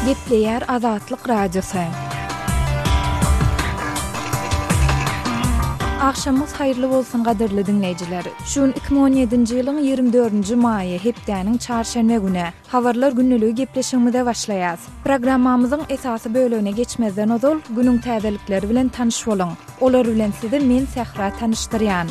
Gepleýär Azatlyk Radiosy. Agşamyňyz haýyrly bolsun gadyrly diňleýjiler. Şu gün 2017-nji ýylyň 24-nji maýy, hepdäniň çarşenbe güni. Habarlar gündeligi gepleşigimize başlaýas. Programmamyzyň esasy bölegine geçmezden ozal, günüň täzelikleri bilen tanyş boluň. Olar bilen sizi men Sähra tanyşdyrýan.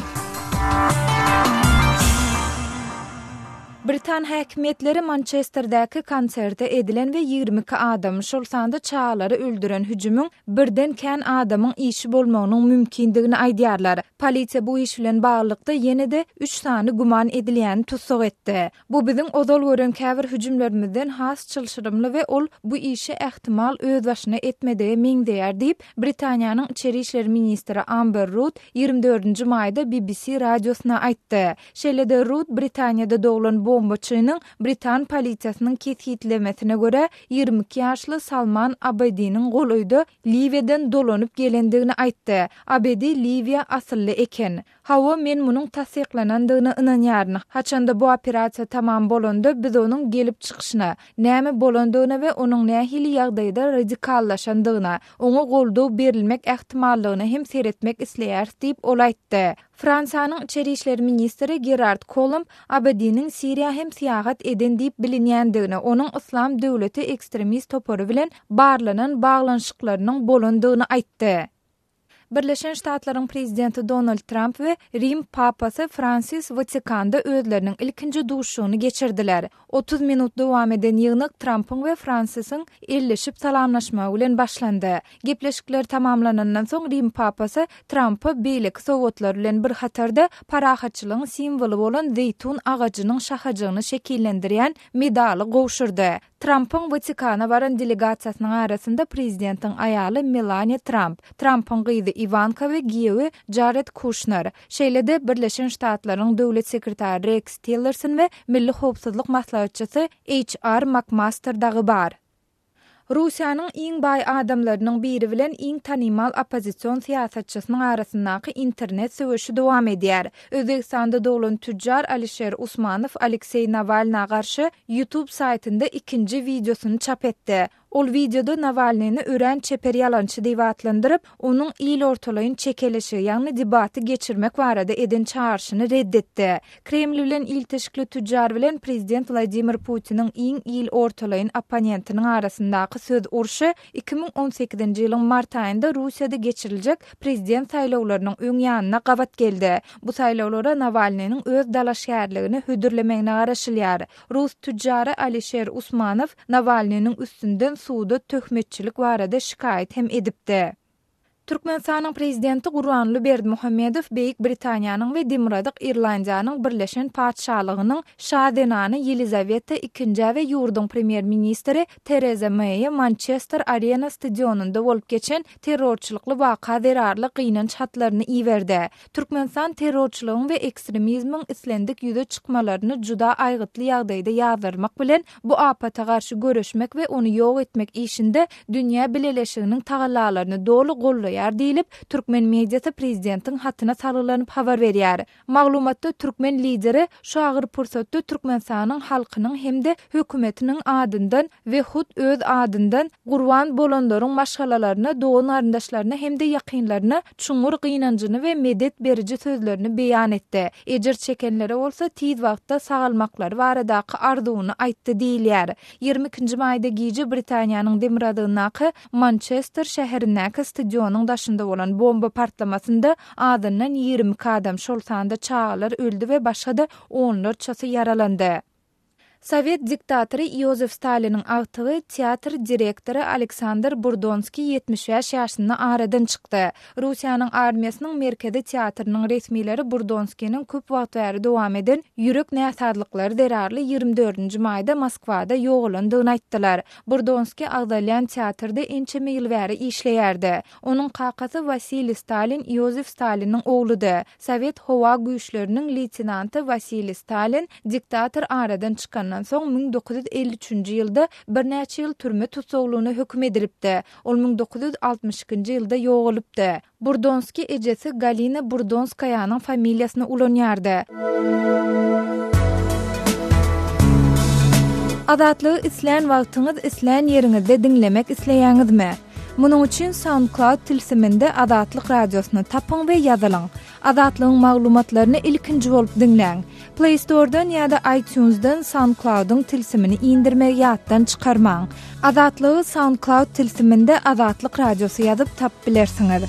Britan häkimiýetleri Mançesterdäki konserte edilen we 22 adamy, şol sanda çagalary öldüren hüjümiň birden kän adamyň işi bolmagynyň mümkindigini aýdýarlar. Polisiýa bu iş bilen baglylykda ýene-de üç sany güman edilýäni tussag etdi. Bu biziň ozal gören käbir hüjümlerimizden has çylşyrymly we ol bu işi ähtimal özbaşyna etmedige meňzeýär diýip, Britaniýanyň içeri işler ministri Amber Rudd 24 nji maýda BBC radiosyna aýtdy. Şeýle-de Rudd Britaniýada doglan bombaçynyň britan polisiýasynyň kesgitlemesine görä, 22 ýaşly Salman Abediniň golaýda Liwiýadan dolanyp gelendigini aýtdy. Abedi liwiýa asylly eken. Hawa, men munuň tassyklanandygyna ynanýaryn. Haçanda bu operasiýa tamam bolanda, biz onuň gelip çykyşyna, näme bolandygyna we onuň nähili ýagdaýda radikallaşandygyna, oňa goldaw berilmek ähtimallygyna hem seretmek isleýäris diýip, ol aýtdy. Fransiýanyň içeri işler ministri Gerard Kolomb Abediniň Siriýa hem syýahat eden diýip bilinýändigini, onuň Yslam döwleti ekstremist topary bilen barlanan baglanyşyklarynyň bolandygyny aýtdy. Birleşen Ştatlaryň Prezidenti Donald Tramp we Rim Papasy Fransis Watikanda özleriniň ilkinji duşuşygyny geçirdiler. 30 minut dowam eden ýygnak Trampyň we Fransisiň elleşip salamlaşmagy bilen başlandy. Gepleşikler tamamlanandan soň Rim Papasy Trampa beýleki sowgatlar bilen bir hatarda parahatçylygyň simwoly bolan zeýtun agajynyň şahajygyny şekillendirýän medaly gowşurdy. Trampyň Watikana baran delegasiýasynyň arasynda prezidentiň aýaly Melaniýa Tramp, Trampyň gyzy Iwanka we giýewi Jared Kuşner, şeýle-de Birleşen Ştatlaryň döwlet sekretary Reks Tillerson we milli howpsuzlyk maslahatçysy HR Makmaster dagy bar. Russiýanyň iň baý adamlarynyň biri bilen iň tanymal oppozision syýasatçysynyň arasyndaky internet söweşi dowam edýär. Özbegistanda doglan tüjjar Alişer Usmanow Alekseý Nawalna garşy YouTube saýtynda ikinji wideosyny çap etdi. Ol wideoda Nawalnyny örän çeper ýalançy diýip atlandyryp, onuň il ortalaýyn çekeleşigi, ýagny debaty geçirmek barada eden çagyryşyny red etdi. Kreml bilen ilteşikli tüjjar bilen prezident Wladimir Putiniň iň il ortalaýyn opponentiniň arasyndaky söz urşy 2018-nji ýylyň mart aýynda Russiýada geçiriljek prezident saýlawlarynyň öň ýanyna gabat geldi. Bu saýlawlara Nawalnynyň öz dalaşgärligini hödürlemegine garaşylýar. Rus tüjjary Alişer Usmanow Nawalnynyň üstünden suda töhmetçilik barada şikaýat hem edipdi. Türkmenistanyň Prezidenti Gurbanguly Berdimuhamedow Beýik Britaniýanyň we Demirgazyk Irlandiýanyň Birleşen Patyşalygynyň Şa zenany Ýelizaweta II-ä we ýurduň Premýer-ministri Tereza Meýe Mançester Arena stadionynda bolup geçen terrorçylykly waka zerarly gynanç hatlaryny iberdi. Türkmenistan terrorçylygyň we ekstremizmiň islendik ýüze çykmalaryny juda aýgytly ýagdaýda ýazgarmak bilen, bu apata garşy göreşmek we ony ýok etmek işinde dünýä bileleşiginiň tagallalaryny doly gollaýar diýlip, türkmen mediasy prezidentiň hatyna salgylanyp habar berýär. Maglumatda türkmen Lideri şu agyr pursatda Türkmenistanyň halkynyň hem-de hökümetiniň adyndan we hut öz adyndan gurban bolanlaryň maşgalalaryna, dogan-garyndaşlaryna hem-de ýakynlaryna çuňňur gynanjyny we medet beriji sözlerini beýan etdi, ejir çekenlere bolsa tiz wagtda sagalmaklary baradaky arzuwyny aýtdy diýilýär. 22 nji maýda gije Britaniýanyň demirgazygyndaky Mançester şäherindäki stadionyň daşynda bolan bomba partlamasynda azyndan 22 adam, şol sanda çagalar öldi we başga-da onlarçasy ýaralandy. Sowet diktatory Iozef Staliniň agtygy, teatr direktory Aleksandr Burdonskiý 75 ýaşynda aradan çykdy. Russiýanyň armiýasynyň Merkezi teatrynyň resmileri Burdonskiniň köp wagt bäri dowam eden ýürek näsazlyklary zerarly 24-nji maýda Moskwada ýogalandygyny aýtdylar. Burdonskiý agzalýan teatrda ençeme ýyl bäri işleýärdi. Onuň kakasy Wasiliý Stalin Iozif Staliniň ogludy. Sowet howa güýçleriniň leýtenanty Wasiliý Stalin diktator aradan çykandan soň 1953-nji ýylda birnäçe ýyl türme tussaglygyna höküm edilipdi. Ol 1962-nji ýylda ýogalypdy. Burdonskiý ejesi Galina Burdonskaýanyň familiýasyny ulanýardy. Azatlygy islän wagtyňyz, islän ýeriňizde diňlemek isleýäňizmi? Munuň üçin SoundCloud tilsiminde Azatlyk Radiosyny tapyň we ýazylyň. Azatlygyň maglumatlaryny ilkinji bolup diňläň. Play Store-dan ýa-da iTunes-dan SoundCloud-yň tilsimini indirmegi ýatdan çykarmaň. Azatlygy SoundCloud tilsiminde Azatlyk Radiosy ýazyp tapyp bilersiňiz.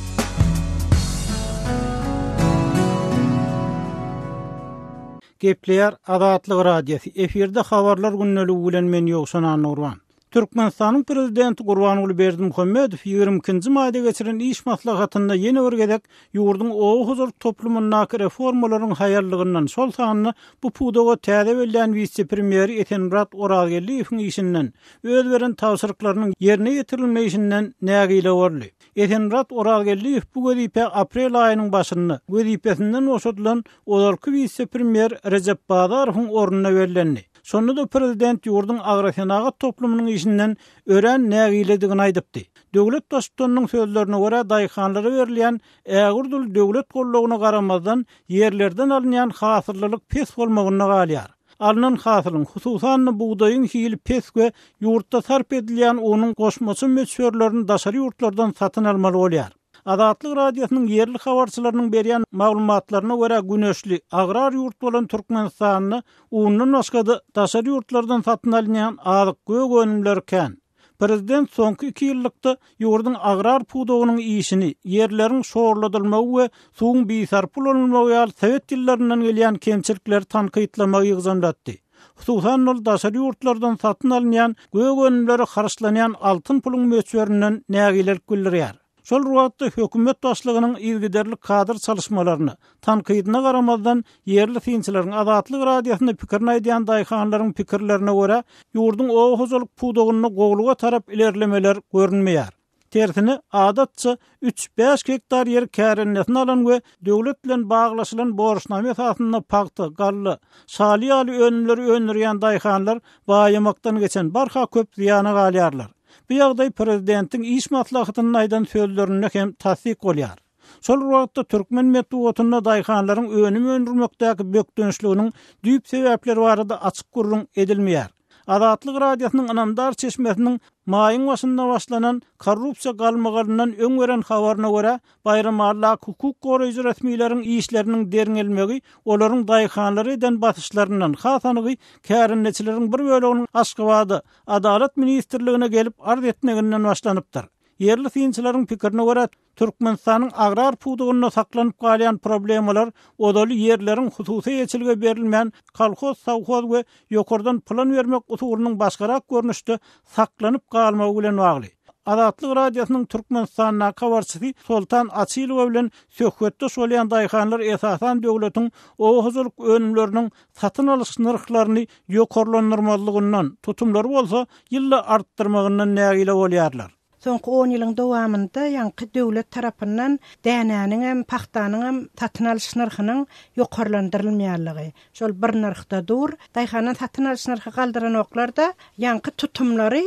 Gepleýär Azatlyk Radiosy, efirde Habarlar gündeligi bilen men Ýowşan Annagurban. Türkmenistanyň Prezidenti Gurbanguly Berdimuhamedow 22-nji maýda geçiren iş maslahatynda ýene bir gezek ýurduň oba hojalyk toplumyndaky reformalaryň haýallygyndan, şol sanda bu pudaga täze bellän wise-premýeri Esenmyrat Orazgeldiýewiň işinden, öz beren tabşyryklarynyň ýerine ýetirilmeýşinden nägile boldy. Esenmyrat Orazgeldiýew bu wezipä aprel aýynyň başynda, wezipesinden boşadylan ozalky wise-premýer Rejep Bazarowyň ornuna bellendi. Şonda-da prezident ýurduň agrosenagat toplumynyň işinden örän nägiledigini aýdypdy. Döwlet Baştutanynyň sözlerine görä, daýhanlara berilýän ägirt uly döwlet goldawyna garamazdan, ýerlerden alynýan hasyllylyk pes bolmagynda galýar. Alnan hasylyň, hususan-da, bugdaýyň hili pes we ýurtda sarp edilýän unuň goşmaça möçberlerini daşary ýurtlardan satyn almaly bolýar. Azatlyk Radiosynyň ýerli habarçylarynyň berýän maglumatlaryna görä, güneşli, agrar ýurt bolan Türkmenistanda undan başga-da daşary ýurtlardan satyn alynýan azyk, gök önümleri kän. Prezident soňky iki ýyllykda ýurduň agrar pudagynyň işini, ýerleriň şorladylmagy we suwuň bisarpa ulanylmagy ýaly sowet ýyllaryndan gelýän kemçilikleri tankytlamagy ýygjamlatdy. Hususan-da, ol daşary ýurtlardan satyn alynýan gök önümlere harçlanýan altyn puluň möçberinden nägilelik bildirýär. Şol bir wagtda, hökümet başlygynyň yzygiderli kadr çalyşmalaryna, tankydyna garamazdan, ýerli synçylaryň, Azatlyk Radiosynda pikirini aýdýan daýhanlaryň pikirlerine görä, ýurduň oba hojalyk pudagynda gowulyga tarap ilerlemeler görünmeýär. Tersine, adatça, üç-bäş gektar ýeri kärendesine alan we döwlet bilen baglaşylan borçnama esasynda pagta, galla, şaly ýaly önümleri öndürýän daýhanlar baýamakdan geçen barha köp zyýana galýarlar. Bu ýagdaý prezidentiň iş maslahatynda aýdan sözlerinde hem tassyk bolýar. Şol bir wagtda türkmen metbugatynda daýhanlaryň önüm öndürmekdäki bökdençliginiň düýp sebäpleri barada açyk gürrüň edilmeýär. Azatlyk Radiosynyň ynamdar çeşmesiniň maýyň başynda başlanan korrupsiýa galmagalyndan öň beren habaryna görä, Baýramalydaky hukuk goraýjy resmileriň işleriniň derňelmegi olaryň daýhanlara eden basyşlaryndan, has anygy, kärendeçileriň bir böleginiň Aşgabada, Adalat ministrligine gelip arz etmeginden başlanypdyr. Ýerli synçylaryň pikirine görä, Türkmenistanyň agrar pudagynda saklanyp galýan problemalar ozaly ýerleriň hususy eýeçilige berilmän, kolhoz-sowhoz we ýokardan plan bermek usulynyň başgarak görnüşde saklanyp galmagy bilen bagly. Azatlyk Radiosynyň Türkmenistandaky habarçysy Soltan Açylowa bilen söhbetdeş bolýan daýhanlar esasan döwletiň oba hojalyk önümleriniň satyn alyş nyrhlaryny ýokarlandyrmazlygyndan, tutumlary bolsa ýylda artdyrmagyndan nägile bolýarlar. Soňky on ýylyň dowamynda ýaňky döwlet tarapyndan dänäniňem, pagtanyňam satyn alyş nyrhynyň ýokarlandyrylmaýanlygy, şol bir nyrhda dur. Daýhandan satyn alyş nyrhy galdyranoklar-da, ýaňky tutumlary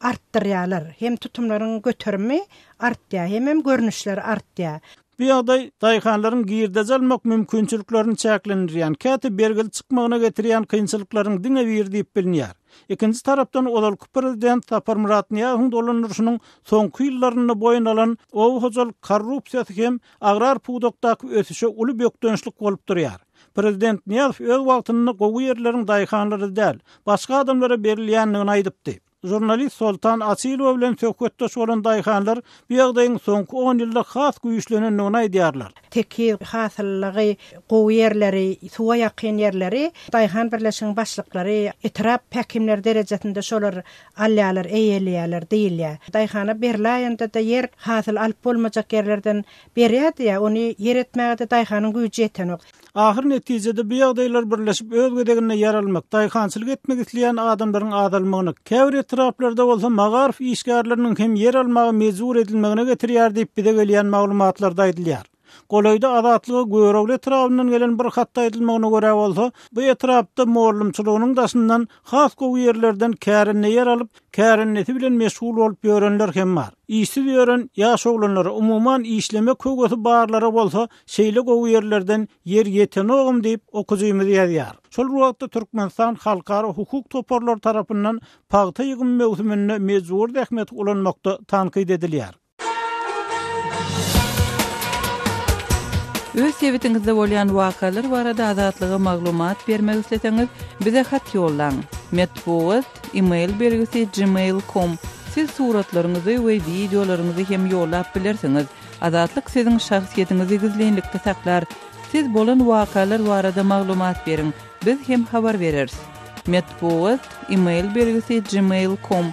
artdyrýarlar. Hem tutumlaryň göterimi artýar, hemem görnüşleri artýar. Bu ýagdaý daýhanlaryň girdeji almak mümkinçiliklerini çäklendirýän, käte bergili çykmagyna getirýän kynçylyklaryň diňe biri diýip bilinýär. Ikinji tarapdan, ozalky prezident Saparmyrat Nyýazowyň dolandyryşynyň soňky ýyllarynda boýun alan oba hojalyk korrupsiýasy hem agrar pudakdaky ösüşe uly bökdençlik bolup durýar. Prezident Nyýazow öz wagtynda gowy ýerleriň daýhanlara däl, başga adamlara berilýändigini aýdypdy. Žurnalist Soltan Açylowa bilen söhbetdeş bolan daýhanlar bu ýagdaýyň soňky on ýylda has güýçlenendigini aýdýarlar. Tekiz, hasyllygy gowy ýerleri, suwa ýakyn ýerleri daýhan birleşigiň başlyklary, etrap häkimleri derejesinde şolar alýarlar, eýeleýärler diýilýär. Daýhana berläýende-de ýer hasyl alyp bolmajak ýerlerden berýär diýýär. Ony ýer etmäge-de daýhanyň güýji ýetenok. Ahyr netijede bu ýagdaýlar birleşip öz gezeginde ýer almak, daýhançylyk etmek isleýän adamlaryň azalmagyna, käbir etraplarda bolsa magaryf işgärleriniň hem ýer almaga mejbur edilmegine getirýär diýip bize gelýän maglumatlarda aýdylýar. Golaýda Azatlyga Görogly etrabyndan gelen bir hatda aýdylmagyna görä bolsa, bu etrapda mollumçylygynyň daşyndan has gowy ýerlerden kärende ýer alyp, kärendesi bilen meşgul bolup ýörenler hem bar. Işsiz ýören ýaş oglanlara, umuman işlemek höwesi barlara bolsa şeýle gowy ýerlerden ýer ýetenogam diýip, okyjymyz ýazýar. Şol bir wagtda Türkmenistan halkara hukuk toparlary tarapyndan pagta ýygymy möwsüminde mejbury zähmeti ulanmakda tankyt edilýär. Öz sebitiňizde bolýan wakalar barada Azatlyga maglumat bermek isleseňiz, bize hat ýollaň. Metbugat, e-mail belgisi gmail com. Siz suratlaryňyzy we wideolaryňyzy hem ýollap bilersiňiz. Azatlyk siziň şahsyýetiňizi gizlinlikde saklar. Siz bolan wakalar barada maglumat beriň, biz hem habar bereris. Metbugat, e-mail belgisi gmail com.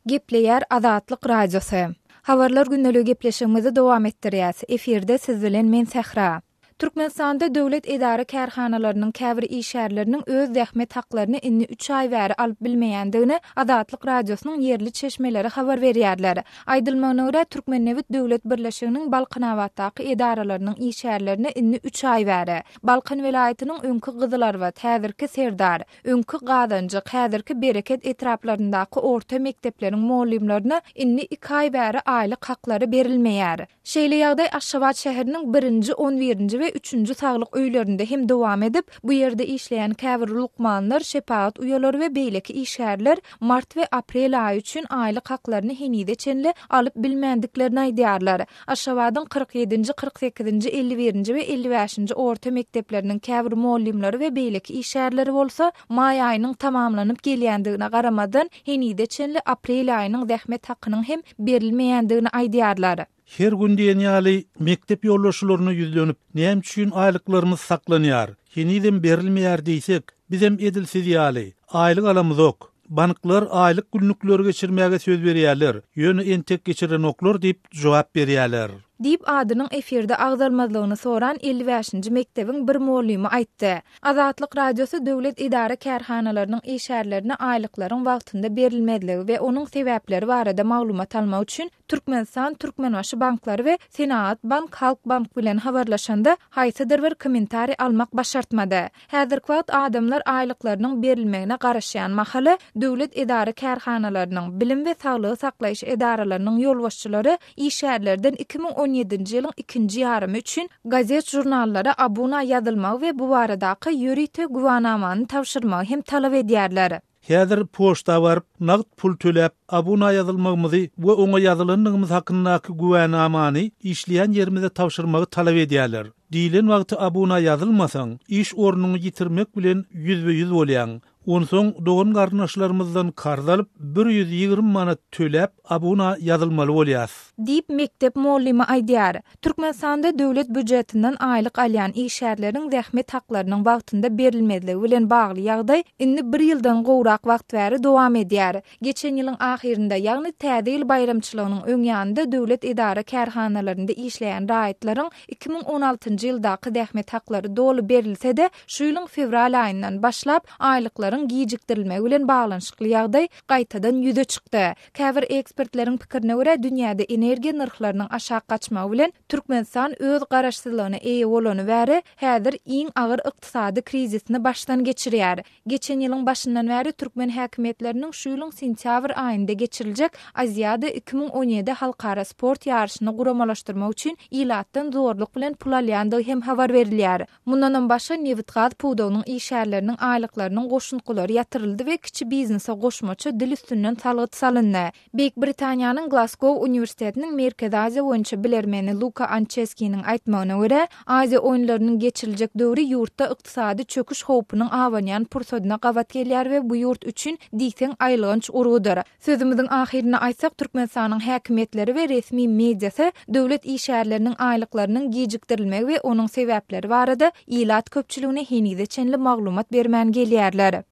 Gepleýär Azatlyk Radiosy. Habarlar gündeligi gepleşigimizi dowam etdirýäs. Efirde siz bilen men Sähra. Türkmenistanda döwlet edara-kärhanalarynyň käbir işgärleriniň öz zähmet haklaryny indi üç aý bäri alyp bilmeýändigini Azatlyk Radiosynyň ýerli çeşmeleri habar berýärler. Aýdylmagyna görä, Türkmennebit döwlet birleşiginiň Balkanabatdaky edaralarynyň işgärlerine indi üç aý bäri, Balkan welaýatynyň öňki Gyzylarbat, häzirki Serdar, öňki Gazanjyk, häzirki Bereket etraplaryndaky orta mekdepleriň mugallymlaryna indi iki aý bäri aýlyk haklary berilmeýär. Şeýle ýagdaý Aşgabat şäheriniň birinji, on birinji we üçünji saglyk öýlerinde hem dowam edip, bu ýerde işleýän käbir lukmanlar, şepagat uýalary we beýleki işgärler mart we aprel aýy üçin aýlyk haklaryny henize çenli alyp bilmändiklerini aýdýarlar. Aşgabadyň 47-nji, 48-nji, 51-nji we 55-nji orta mekdepleriniň käbir mugallymlary we beýleki işgärleri bolsa, maý aýynyň tamamlanyp gelýändigine garamazdan, henize çenli aprel aýynyň zähmet hakynyň hem berilmeýändigini aýdýarlar. Her gün diýen ýaly mekdep ýolbaşçylaryna ýüzlenip, näme üçin aýlyklarymyz saklanýar, henizem berilmeýär diýsek, bizem edil siz ýaly, aýlyk alamyzok. Banklar aýlyk günlükleri geçirmäge söz berýärler, ýöne entek geçirenoklar diýip jogap berýärler. Diýip, adynyň efirde agzalmazlygyny soran 55-nji mekdebiň bir mugallymy aýtdy. Azatlyk Radiosy döwlet edara-kärhanalarynyň işgärlerine aýlyklaryň wagtynda berilmezligi we onuň sebäpleri barada maglumat almak üçin Türkmenistan, Türkmenbaşy banklary we Senagat bank, Halkbank bilen habarlaşanda, haýsydyr bir kommentariý almak başartmady. Häzirki wagt adamlar aýlyklarynyň berilmegine garaşýan mahaly, döwlet edara-kärhanalarynyň, bilim we saglygy saklaýyş edaralarynyň ýolbaşçylary işgärlerden 2017-nji ýylyň ikinji ýarymy üçin gazet-žurnallara abuna ýazylmagy we bu baradaky ýörite güwanamany tabşyrmagy hem talap edýärler. Häzir poçta baryp, nagt pul töläp, abuna ýazylmagymyzy we oňa ýazylandygymyz hakyndaky güwänamany işleýän ýerimize tabşyrmagy talap edýärler. Diýlen wagty abuna ýazylmasaň, iş ornuňy ýitirmek bilen ýüzbe-ýüz bolýaň. Onsoň dogan-garyndaşlarymyzdan karz alyp, 120 manat töläp, abuna ýazylmaly bolýas. Diýip, mekdep mugallymy aýdýar. Türkmenistanda döwlet býujetinden aýlyk alýan işgärleriň zähmet haklarynyň wagtynda berilmezligi bilen bagly ýagdaý indi bir ýyldan gowrak wagt bäri dowam edýär. Geçen ýylyň ahyrynda, ýagny Täze ýyl baýramçylygynyň öň ýanynda döwlet edara-kärhanalarynda işleýän raýatlaryň 2016-njy ýyldaky zähmet haklary doly berilse-de, şu ýylyň fewral aýyndan başlap, aýlyklaryň gijikdirilmegi bilen baglanyşykly ýagdaý gaýtadan ýüze çykdy. Käbir ekspertleriň pikirine görä, dünýäde energiýa nyrhlarynyň aşak gaçmagy bilen, Türkmenistan öz garaşsyzlygyna eýe bolany bäri, häzir iň agyr ykdysady krizisini başdan geçirýär. Geçen ýylyň başyndan bäri türkmen häkimiýetleriniň şu ýylyň sentýabr aýynda geçiriljek Aziada 2017 halkara sport ýaryşyny guramalaşdyrmak üçin ilatdan zorluk bilen pul alýandygy hem habar berilýär. Mundanam başga, nebitgaz pudagynyň işgärleriniň aýlyklarynyň goşuntgylary ýatyryldy we kiçi biznese goşmaça dil üstünden salgyt salyndy. Beýik Britaniýanyň Glasgow uniwersitetiniň Merkezi Aziýa boýunça bilermeni Luka Ançeskiniň aýtmagyna görä, Aziýa oýunlarynyň geçiriljek döwri ýurtda ykdysady çöküş howpunyň abanýan pursadyna gabat gelýär we bu ýurt üçin diýseň aýylganç urgudyr. Sözümiziň ahyrynda aýtsak, Türkmenistanyň häkimiýetleri we resmi mediasy döwlet işgärleriniň aýlyklarynyň gijikdirilmegi we onuň sebäpleri barada ilat köpçüligine henize çenli maglumat bermän gelýärler.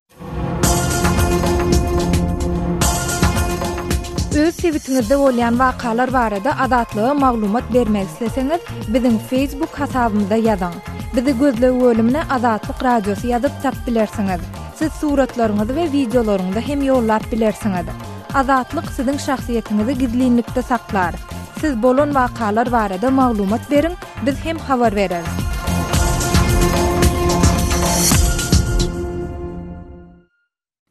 Öz sebitiňizde bolýan wakalar barada Azatlyga maglumat bermek isleseňiz, biziň Facebook hasabymyza ýazyň. Bizi gözleg bölümine Azatlyk Radiosy ýazyp tap bilersiňiz. Siz suratlaryňyzy we wideolaryňyzy hem ýollap bilersiňiz. Azatlyk siziň şahsyýetiňizi gizlinlikde saklar. Siz bolan wakalar barada maglumat beriň, biz hem habar bereris.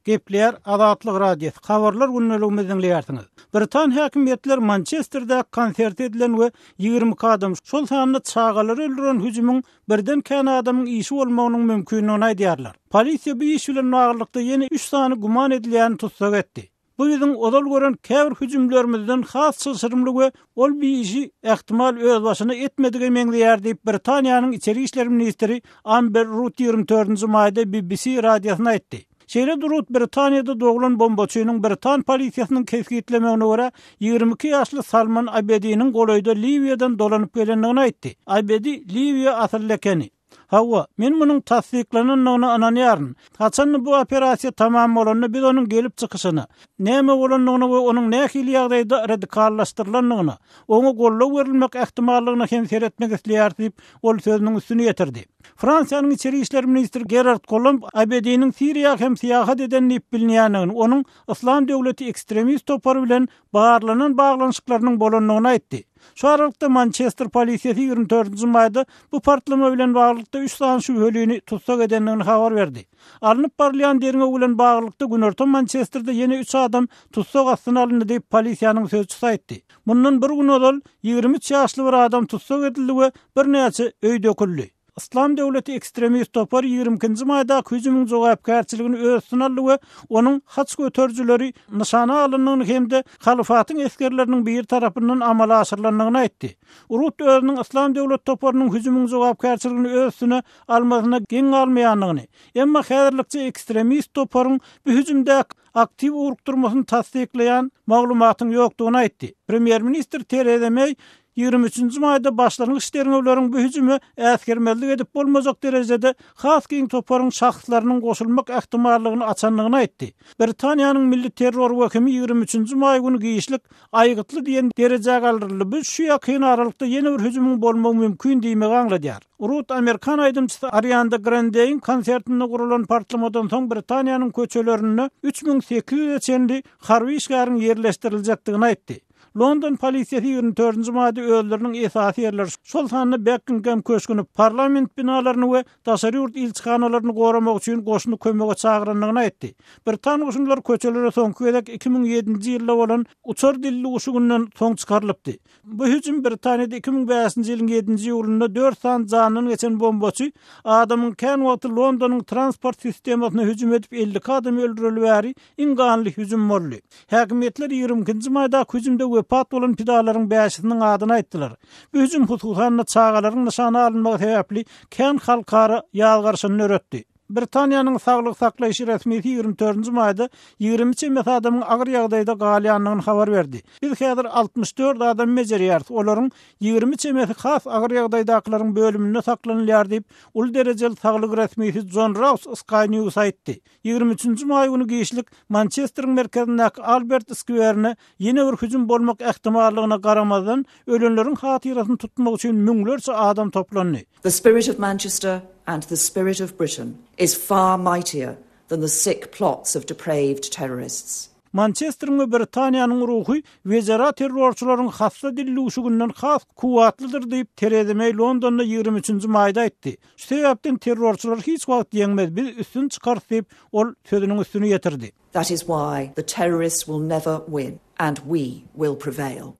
Gepleýär Azatlyk Radiosy, Habarlar gündeligimizi diňleýärsiňiz. Britan häkimiýetler Mançesterdäki konsert edilen we 22 adam, şol sanda çagalary öldüren hüjümiň birden kän adamyň işi bolmagynyň mümkindigini aýdýarlar. Polisiýa bu iş bilen baglylykda ýene üç sany güman edilýäni tussag etdi. Bu biziň ozal gören käbir hüjümlerimizden has çylşyrymly we ol bir işi ähtimal özbaşyna etmedige meňzeýär diýip, Britaniýanyň içeri işler ministri Amber Rudd 24-nji maýda BBC radiosyna aýtdy. Şeýle-de Rudd Britaniýada doglan bombaçynyň britan polisiýasynyň kesgitlemegine görä, 22 ýaşly Salman Abediniň golaýda Liwiýadan dolanyp gelendigini aýtdy. Abedi liwiýa asylly ekeni. Hawa, men munuň tassyklanandygyna ynanýaryn. Haçan-da bu operasiýa tamam bolanda biz onuň gelip çykyşyna, näme bolandygyna we onuň nähili ýagdaýda radikallaşdyrylandygyna, oňa goldaw berilmek ähtimallygyna hem seretmek isleýäris diýip, ol sözüniň üstüni ýetirdi. Fransiýanyň içeri işler ministri Gerard Kolomb Abediniň Siriýa hem syýahat eden diýip bilinýändigini, onuň Yslam döwleti ekstremist topary bilen barlanan baglanyşyklarynyň bolandygyny aýtdy. Şu aralykda Mançester polisiýasy 24 nji maýda bu partlama bilen baglylykda üç sany şübhelini tussag edendigini habar berdi. Alnyp barylýan derňew bilen baglylykda günorta Mançesterde ýene üç adam tussag astyna alyndy diýip, polisiýanyň sözçüsi aýtdy. Mundan bir gün ozal 23 ýaşly bir adam tussag edildi we birnäçe öý döküldi. Yslam döwleti ekstremist topary 22-nji maýdaky hüjümiň jogapkärçiligini öz üstüne aldy we onuň haç göterijileri nyşana alyndygyny hem-de halyfatyň esgerleriniň biri tarapyndan amala aşyrylandygyny aýtdy. Rut özüniň Yslam döwleti toparynyň hüjümiň jogapkärçiligini öz üstüne almasyna geň galmaýandygyny, emma häzirlikçe ekstremist toparyň bu hüjümdäki aktiw ugrukdyrmasyny tassyklaýan maglumatyň ýokdugyny aýtdy. Premýer-ministr Tereza Meý 23-nji maýda başlangyç derňewleriň bu hüjüme äsgermezlik edip bolmajak derejede has giň toparyň şahslarynyň goşulmak ähtimallygyny açandygyny aýtdy. Britaniýanyň milli terror wehimi 23-nji maý güni giçlik aýgytly diýen derejä galdyryldy, bu şu ýakyn aralykda ýene bir hüjümiň bolmagy mümkin diýmegi aňladýar. Rut amerikan aýdymçysy Arianda Grandeýiň konsertinde guralan partlamadan soň Britaniýanyň köçelerinde 3800-e çenli harby işgäriň ýerleşdiriljekdigini aýtdy. London polisiýasy 24-nji maýda özleriniň esasy ýerleri, şol sanda Bekingem köşgüni, parlament binalaryny we daşary ýurt ilçihanalaryny goramak üçin goşuny kömege çagyrandygyny aýtdy. Britan goşunlary köçelere soňky gezek 2007-nji ýylda bolan uçar dildüwşüginden soň çykarylypdy. Bu hüjüm Britaniýada 2005-nji ýylyň ýedinji iýulynda dört sany janyndan geçen bombaçy adamyň kän wagty Londonyň transport sistemasyna hüjüm edip 52 adamy öldüreli bäri iň ganly hüjüm boldy. Häkimiýetler 22-nji maýdaky hüjümde wepat bolan pidalaryň bäşisiniň adyny aýtdylar. Bu hüjüm hususan-da çagalaryň nyşana alynmagy sebäpli kän halkara ýazgaryşyny döretdi. Britaniýanyň saglygy saklaýyş resmisi 24-nji maýda 20 çemesi adamyň agyr ýagdaýda galýandygyny habar berdi. Biz häzir 64 adamy bejerýäris, olaryň 20 çemesi has agyr ýagdaýdakylaryň bölüminde saklanylýar diýip, uly derejeli saglyk resmisi Jon Raus Sky News aýtdy. 23-nji maý güni giçlik Mançesteriň merkezindäki Albert skwerine ýene bir hüjüm bolmak ähtimallygyna garamazdan, ölenleriň hatyrasyny tutmak üçin müňlerçe adam toplandy. The spirit of Manchester and the spirit of Britain is far mightier than the sick plots of depraved terrorists. Mançesteriň we Britaniýanyň ruhy wejera terrorçylaryň hassa dildüwşüginden has kuwwatlydyr diýip, Tereza Meý Londonda 23-nji maýda aýtdy. Şu sebäpden terrorçylar hiç wagt ýeňmez, biz üstün çykarys diýip, ol sözüniň üstüni ýetirdi. That is why the terrorists will never win and we will prevail.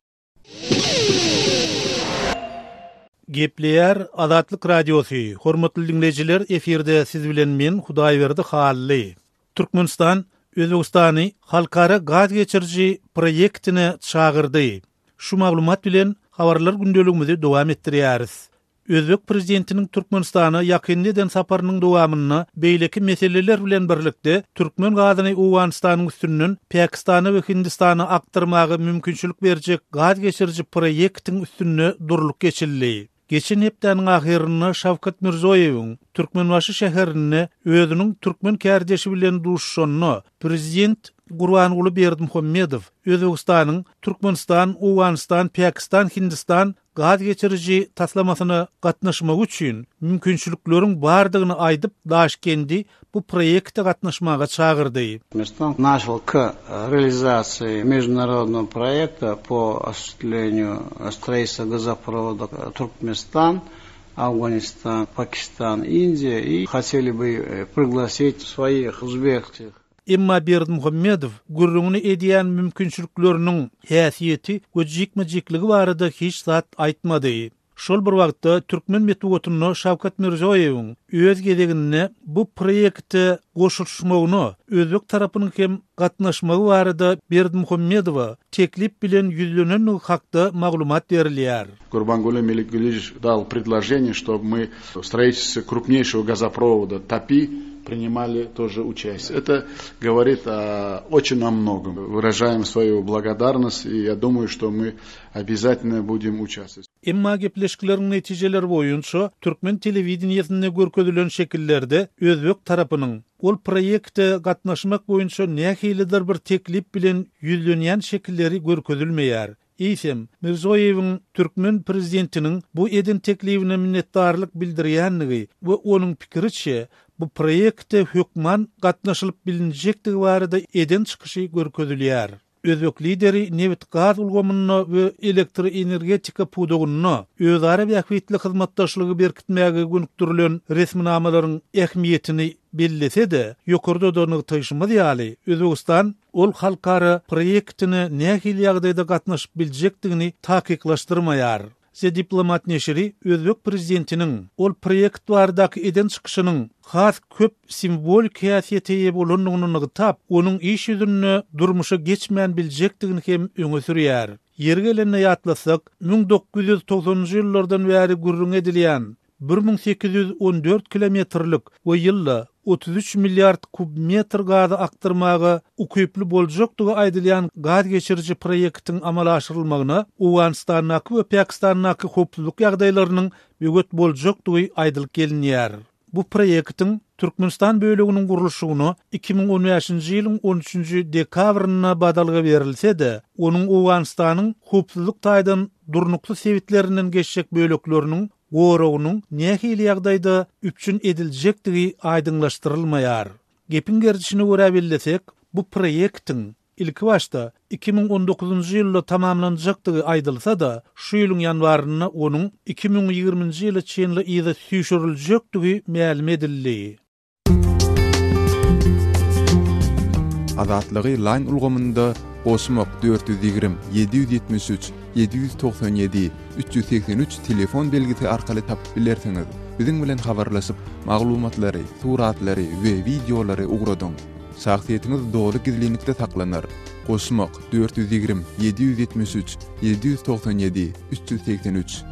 Gepleýär Azatlyk Radiosy, Hormatly diňleýjiler, efirde siz bilen men Hudaýberdi Hally. Türkmenistan Özbegistany halkara gaz geçiriji proýektine çagyrdy. Şu maglumat bilen habarlar gündeligimizi dowam etdirýäris. Özbek prezidentiniň Türkmenistana ýakynda eden saparynyň dowamynda beýleki meseleler bilen birlikde türkmen gazyny Owganystanyň üstünden Pakistana we Hindistana akdyrmaga mümkinçilik berjek gaz geçiriji proýektiň üstünde durlup geçildi. Geçen hepdäniň ahyrynda Şawkat Mirzoýewiň Türkmenbaşy şäherinde özüniň türkmen kärdeşi bilen duşuşanda prezident Gurbanguly Berdimuhamedow Özbegistanyň Türkmenistan, Owganystan, Pakistan, Hindistan. gaz geçiriji taslamasyna gatnaşmagy üçin mümkinçilikleriň bardygyny aýdyp, Daşkendi bu proýekte gatnaşmaga çagyrdy. Türkmenistan начал к реализации международного проекта по осуществлению строительства газопровода Туркменистан, Афганистан, Пакистан, Индия и хотели бы пригласить своих узбекских Emma Berdimuhamedow gürrüňini edýän mümkinçilikleriniň häsiýeti we jikme-jikligi barada hiç zat aýtmady. Şol bir wagtda, türkmen metbugatynda Şawkat Mirziýoýewiň öz gezeginde bu proýekte goşulyşmagyna özbek tarapynyň hem gatnaşmagy barada Berdimuhamedowa teklip bilen ýüzlenendigi hakda maglumat berilýär. Gurbanguly Melikgulyjewiç dal predloženiýe, ştob my w stroitelstwe krupneýşego gazoprowoda TAPI priнимali тоже участие. Это говорит очень о многом. Выражаем свою благодарность и я думаю, что мы обязательно будем участвовать. Emma gepleşikleriň netijeleri boýunça türkmen telewideniýesinde görkezilen şekillerde özbek tarapynyň ol proýekte gatnaşmak boýunça nähilidir bir teklip bilen ýüzlenýän şekilleri görkezilmeýär. Eýsem, Mirzoýewiň türkmen prezidentiniň bu eden teklibine minnetdarlyk bildirýändigi we onuň pikiriçe, bu proýekte hökman gatnaşylyp bilinjekdigi barada eden çykyşy görkezilýär. Özbek lideri nebit-gaz ulgamynda we elektroenergetika pudagynda özara bähbitli hyzmatdaşlygy berkitmäge gönükdirilen resminamalaryň ähmiýetini bellese-de, ýokarda-da nygtaýşymyz ýaly, Özbegistan ol halkara proýektine nähili ýagdaýda gatnaşyp biljekdigini takyklaşdyrmaýar. The Diplomat neşiri özbek prezidentiniň ol proýekt baradaky eden çykyşynyň has köp simwolik häsiýete eýe bolandygyny nygtap, onuň iş ýüzünde durmuşa geçmän biljekdigini hem öňe sürýär. Ýeri gelende ýatlasak, 1990-njy ýyllardan bäri gürrüňi edilýän 1814 kilometrlik we ýylda 33 milliard kubmetr gazy akdyrmaga ukyply boljakdygy aýdylýan gaz geçiriji proýektiň amala aşyrylmagyna Owganystandaky we Pakistandaky howpsuzlyk ýagdaýlarynyň böwet boljakdygy aýdylyp gelinýär. Bu proýektiň Türkmenistan böleginiň gurluşygyna 2015-nji ýylyň on üçünji dekabrynda badalga berilse-de, onuň Owganystanyň howpsuzlyk taýdan durnuksyz sebitlerinden geçjek bölekleriniň goragynyň nähili ýagdaýda üpjün ediljekdigi aýdyňlaşdyrylmaýar. Gepiň gerdişine görä bellesek, bu proýektiň ilkibaşda 2019-njy ýylda tamamlanjakdygy aýdylsa-da, şu ýylyň ýanwarynda onuň 2020-nji ýyla çenli yza süýşüriljekdigi mälim edildi. Azatlygy Line ulgamynda goşmak 420 773 797 383 telefon belgisi arkaly tapyp bilersiňiz. Biziň bilen habarlaşyp, maglumatlary, suratlary we wideolary ugradyň. Şahsyýetiňiz doly gizlinlikde saklanar. Goşmak 420 773 797 383.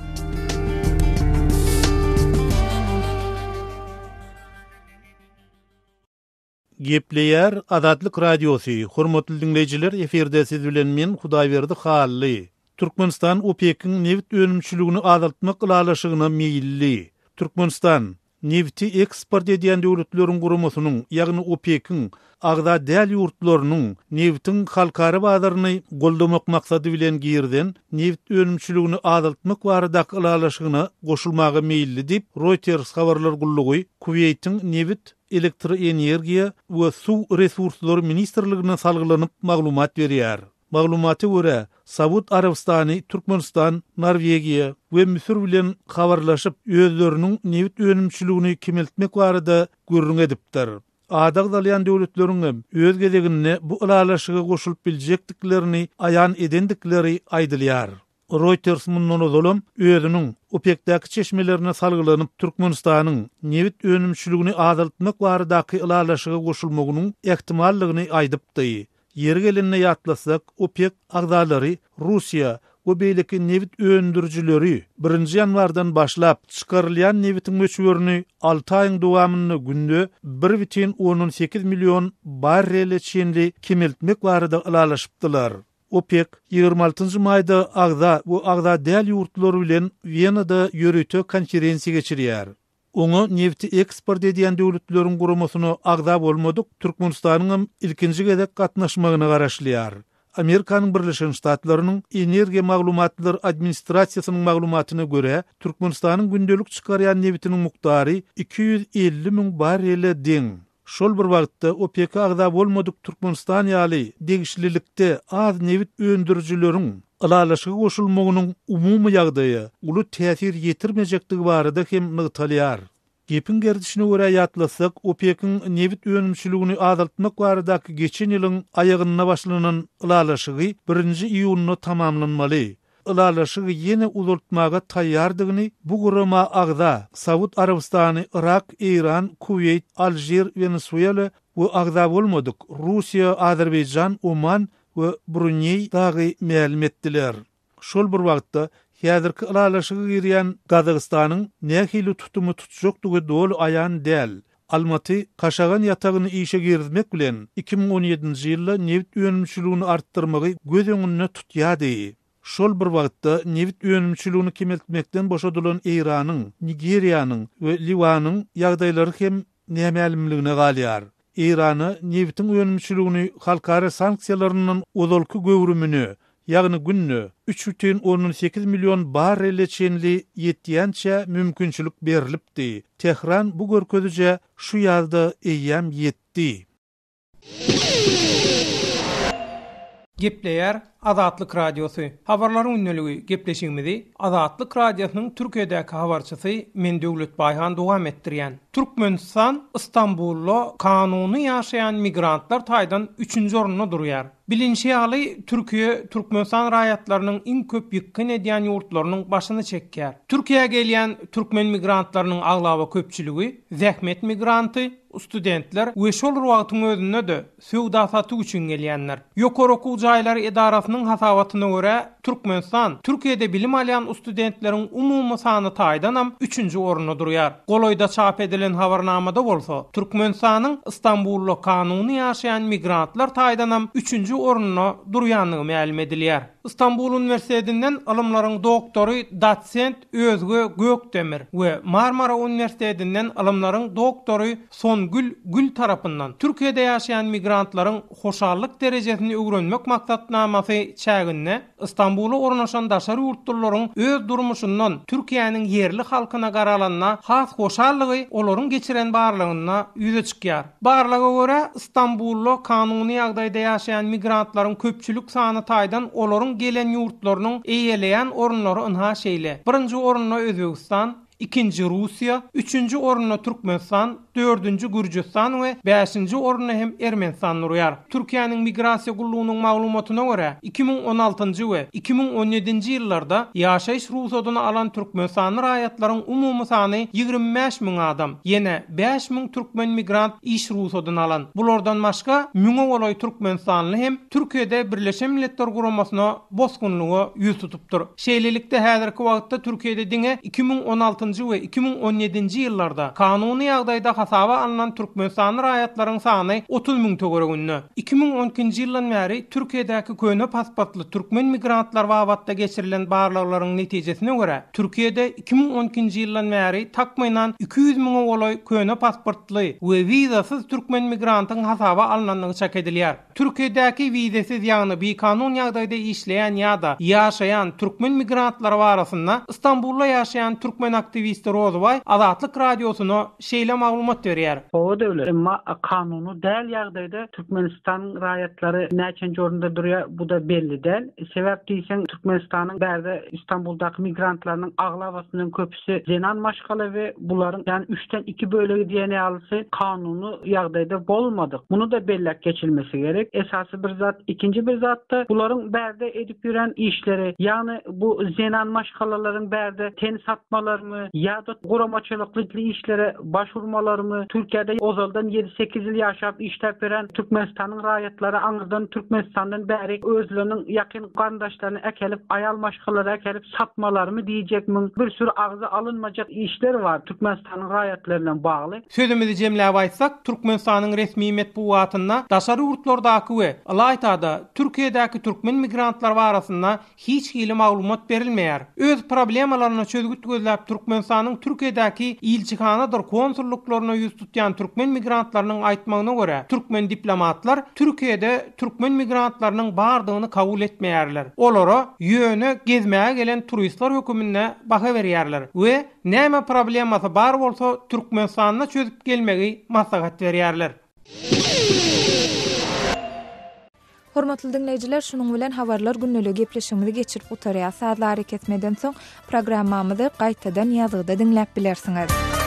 Gepleýär Azatlyk Radiosy, Hormatly diňleýjiler efirde siz bilen men Hudaýberdi Hally. Türkmenistan OPEK-iň nebit önümçiligini azaltmak ylalaşygyna meýilli. Türkmenistan, nebiti eksport edýän döwletleriň guramasynyň, ýagny OPEK-iň agza däl ýurtlarynyň nebitiň halkara bazaryny goldamak maksady bilen girizen nebit önümçiligini azaltmak baradaky ylalaşygyna goşulmaga meýilli diýip, Reuters habarlar gullugy Kuweýtiň nebit, elektroenergiýa we suw resurslary ministrligine salgylanyp maglumat berýär. Maglumata görä, Saud Arabystany, Türkmenistan, Norwegiýa we Müsür bilen habarlaşyp, özleriniň nebit önümçiligini kemeltmek barada gürrüň edipdir. Ady agzalýan döwletleriň hem öz gezeginde bu ylalaşyga goşulyp biljekdiklerini aýan edendikleri aýdylýar. Reuters mundan ozalam özüniň OPEC-däki çeşmelerine salgylanyp, Türkmenistanyň nebit önümçiligini azaltmak baradaky ylalaşyga goşulmagynyň ähtimallygyny aýdypdy. Ýeri gelende ýatlasak, OPEC agzalary Russiýa we beýleki nebit öndürijileri birinji ýanwardan başlap, çykarylýan nebitiň möçberini alty aýyň dowamynda günde bir bütin ondan sekiz million barrele çenli kemeltmek barada ylalaşypdylar. OPEC ýigrimi altynjy maýda agza we agza däl ýurtlar bilen Wenada ýörite konferensiýa geçirýär. Oňa nebiti eksport edýän döwletleriň guramasyna agza bolmadyk Türkmenistanyňam ilkinji gezek gatnaşmagyna garaşylýar. Amerikanyň Birleşen Ştatlarynyň Energiýa maglumatlar administrasiýasynyň maglumatyna görä, Türkmenistanyň gündelik çykarýan nebitiniň mukdary 250 müň barrele deň. Şol bir wagtda, OPEC-e agza bolmadyk Türkmenistan ýaly degişlilikde az nebit öndürijileriň ylalaşyga goşulmagynyň umumy ýagdaýa uly täsir ýetirmejekdigi barada hem nygtalýar. Gepiň gerdişine görä ýatlatsak, OPEC-iň nebit önümçiligini azaltmak baradaky geçen ýylyň aýagynda başlanan ylalaşygy birinji iýunda tamamlanmaly. Ylalaşygy ýene uzaltmaga taýýardygyny bu gurama agza Saud Arabystany, Yrak, Eýran, Kuweýt, Alžir, Wenesuela we agza bolmadyk Russiýa, Azerbaýjan, Oman we Bruneý dagy mälim etdiler. Şol bir wagtda, häzirki ylalaşyga girýän Gazagystanyň nähili tutumy tutjakdygy doly aýan däl. Almaty Kaşagan ýatagyny işe girizmek bilen, 2017-nji ýylda nebit önümçiligini artdyrmagy göz öňünde tutýardy. Şol bir wagtda, nebit önümçiligini kemeltmekden boşadylan Eýranyň, Nigeriýanyň we Liwanyň ýagdaýlary hem nämälimligine galýar. Eýrana nebitiň önümçiligini halkara sanksiýalaryndan ozalky göwrümine, ýagny günde 3,8 million barrele çenli ýetýänçä mümkinçilik berlipdi. Tähran bu görkezijä şu ýazda eýýäm ýetdi. Gepleýär Azatlyk Radiosy. Habarlaryň gündeligi gepleşigimizi Azatlyk Radiosynyň Türkiýedäki habarçysy men Döwlet Baýhan dowam etdirýän. Türkmenistan Stambulda kanuny ýaşaýan migrantlar taýdan üçünji orunda durýar. Bilinşi ýaly, Türkiýe Türkmenistan raýatlarynyň iň köp ýykgyn edýän ýurtlarynyň başyny çekýär. Türkiýä gelýän türkmen migrantlarynyň aglaba köpçüligi zähmet migranty, studentler we şol bir wagtyň özünde-de söwda-satyk üçin gelýänler. Ýokary okuw jaýlary edarasynyň hasabatyna görä, Türkmenistan Türkiýede bilim alýan ustudentleriň umumy sany taýdanam üçünji orunda durýar. Golaýda çap edilen habarnamada bolsa, Türkmenistanyň Stambulda kanuny ýaşaýan migrantlar taýdanam üçünji orunda durýandygy mälim edilýär. Stambul uniwersitetinden ylymlaryň doktory, dosent Özge Gökdemir we Marmara uniwersitetinden ylymlaryň doktory Songül Gül tarapyndan Türkiýede ýaşaýan migrantlaryň hoşallyk derejesini öwrenmek maksatnamasy çäginde Stambula ornaşan daşary ýurtlularyň öz durmuşyndan Türkiýäniň ýerli halkyna garalanda has hoşallygy olaryň geçiren barlagynda ýüze çykýar. Barlaga görä, Stambulda kanuny ýagdaýda ýaşaýan migrantlaryň köpçülik sany taýdan olaryň gelen ýurtlarynyň eýeleýän orunlary ynha şeýle, birinji orunda Özbegistan, ikinji Russiýa, üçünji orunda Türkmenistan, dördünji Gürjüstan we bäşinji orunda hem Ermenistan durýar. Türkiýäniň Migrasiýa gullugynyň maglumatyna görä, 2016-njy we 2017-nji ýyllarda ýaşaýyş rugsadyny alan türkmenistanly raýatlaryň umumy sany 25 müň adam, ýene 5000 türkmen migrant iş rugsadyny alan. Bulardan başga, müňe golaý türkmenistanly hem Türkiýede Birleşen Milletler Guramasyna bosgunlyga ýüz tutupdyr. Şeýlelikde, häzirki wagtda Türkiýede diňe 2016-njy we 2017-nji ýyllarda kanuny ýagdaýda hasaba alnan türkmenistanly raýatlaryň sany 30 müň töwereginde. 2012-nji ýyldan bäri Türkiýedäki köne pasportly türkmen migrantlary babatda geçirilen barlaglaryň netijesine görä, Türkiýede 2012-nji ýyldan bäri takmynan 200 müňe golaý köne pasportly we wizasyz türkmen migrantyň hasaba alnandygy çak edilýär. Türkiýedäki wizesiz ýagny bikanun ýagdaýda işleýän ýa-da ýaşaýan türkmen migrantlary barasynda Stambulda ýaşaýan türkmen aktiwisti Rozybaý Azatlyk Radiosyna şeýle maglumat berýär. Hawa döwlet, emma kanuny däl ýagdaýda Türkmenistanyň raýatlary näçenji orunda durýar bu-da belli däl. Sebäp diýseň Türkmenistanyň bärde Stambuldaky migrantlarynyň aglabasyndan köpüsi Zenan maşgala we bularyň ýany üçden iki bölegi diýen ýalysy kanuny ýagdaýda bolmadyk. Muny-da belläp geçilmesi gerek. Esasy bir zat. Ikinji bir zat-da bularyň bärde edip ýören işleri, ýagny bu zenan maşgalalaryň bärde ten satmalarymy ýa-da guramaçylykly işlere baş urmalarymy, Türkiýede ozaldan ýedi-sekiz ýyl ýaşap işläp ýören Türkmenistanyň raýatlary aňyrdan Türkmenistandan bärik özleriniň ýakyn garyndaşlaryny äkelip, aýal maşgalalary äkelip satmalarymy diýjekmiň, bir sürü agzy alynmajak işler bar Türkmenistanyň raýatlary bilen bagly. Sözümizi jemläp aýtsak, Türkmenistanyň resmi metbugatynda daşary ýurtlardaky we ylaýta-da Türkiýedäki türkmen migrantlary barasynda hiç hili maglumat berilmeýär. Öz problemalaryna çözgüt gözläp Türkmenistanyň. Türkmenistanyň Türkiýedäki ilçihanadyr konsullyklaryna ýüz tutýan türkmen migrantlarynyň aýtmagyna görä, türkmen diplomatlar Türkiýede türkmen migrantlarynyň bardygyny kabul etmeýärler. Olara ýöne gezmäge gelen turistler höküminde baha berýärler we näme problemasy bar bolsa Türkmenistanda çözüp gelmegi maslahat berýärler. Hormatly diňleýjiler, şunuň bilen Habarlar gündeligi gepleşigimizi geçirip gutarýas. Sazly arakesmeden soň programmamyzy gaýtadan ýazgyda diňläp bilersiňiz.